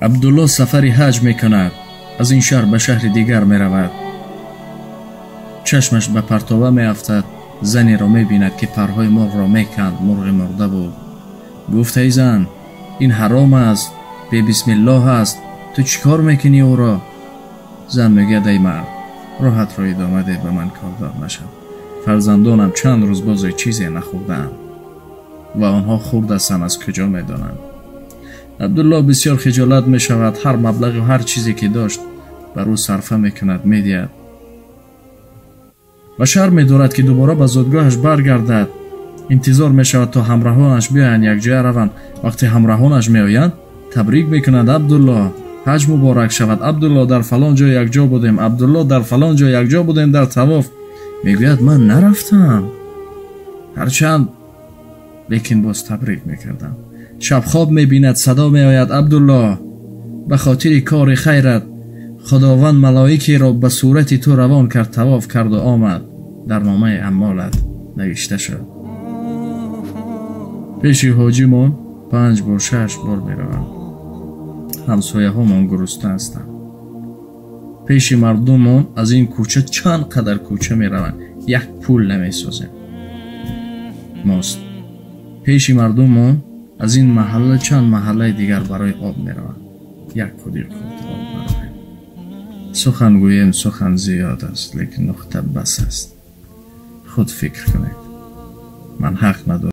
Абдулло сафари ҳаҷ мекунад, аз ин шаҳр ба шаҳри дигар меравад. Чашмаш ба партова меафтад, занеро мебинад, ки парҳои мурғро меканд, мурғи мурда буд. Гуфт: эй зан, ин ҳаром аст, бе бисмиллоҳ аст, ту чӣ кор мекунӣ ӯро? Зан мегӯяд: эй мард, роҳатро идома деҳ, ба ман кордор нашав. Фарзандонам чанд рӯз боз чизе нахӯрдаанд ва онҳо хурд ҳастанд, аз куҷо медонанд? Абдулло бисёр хиҷолат мешавад, ҳар маблағу ҳар чизе ки дошт бар ӯ сарфа мекунад, медиҳад ва шарм медорад, ки дубора ба зодгоҳаш баргардад. Интизор мешавад, то ҳамраҳонаш биёянд, якҷоя раванд. Вақте ҳамраҳонаш меоянд, табрик мекунад: Абдулло, ҳаҷ муборак шавад, Абдулло, дар фалон ҷо якҷо будем, Абдулло, дар фалон ҷо якҷо будем дар тавоф. Мегӯяд: ман нарафтам, ҳарчанд, лекин боз табрик мекардам. Шаб хоб мебинад, садо меояд: Абдулло, ба хотири кори хайрат Худованд малоикеро ба сурати ту равон кард, тавоф карду омад, дар номаи амолат навишта шуд. Пеши ҳоҷимон 5 бор 6 бор мераванд, ҳамсояҳомон гурусна ҳастанд. Пеши мардумон аз ин кӯча чанд қадар кӯча мераванд, як пул намесозем мост. Пеши мардумон аз ин маҳалла чанд маҳаллаи дигар барои об мераванд, як қудир об бароем. Сухан гӯем, сухан зиёд аст, лекин нуқта бас аст. Худ фикр кунед, ман ҳақ надорам.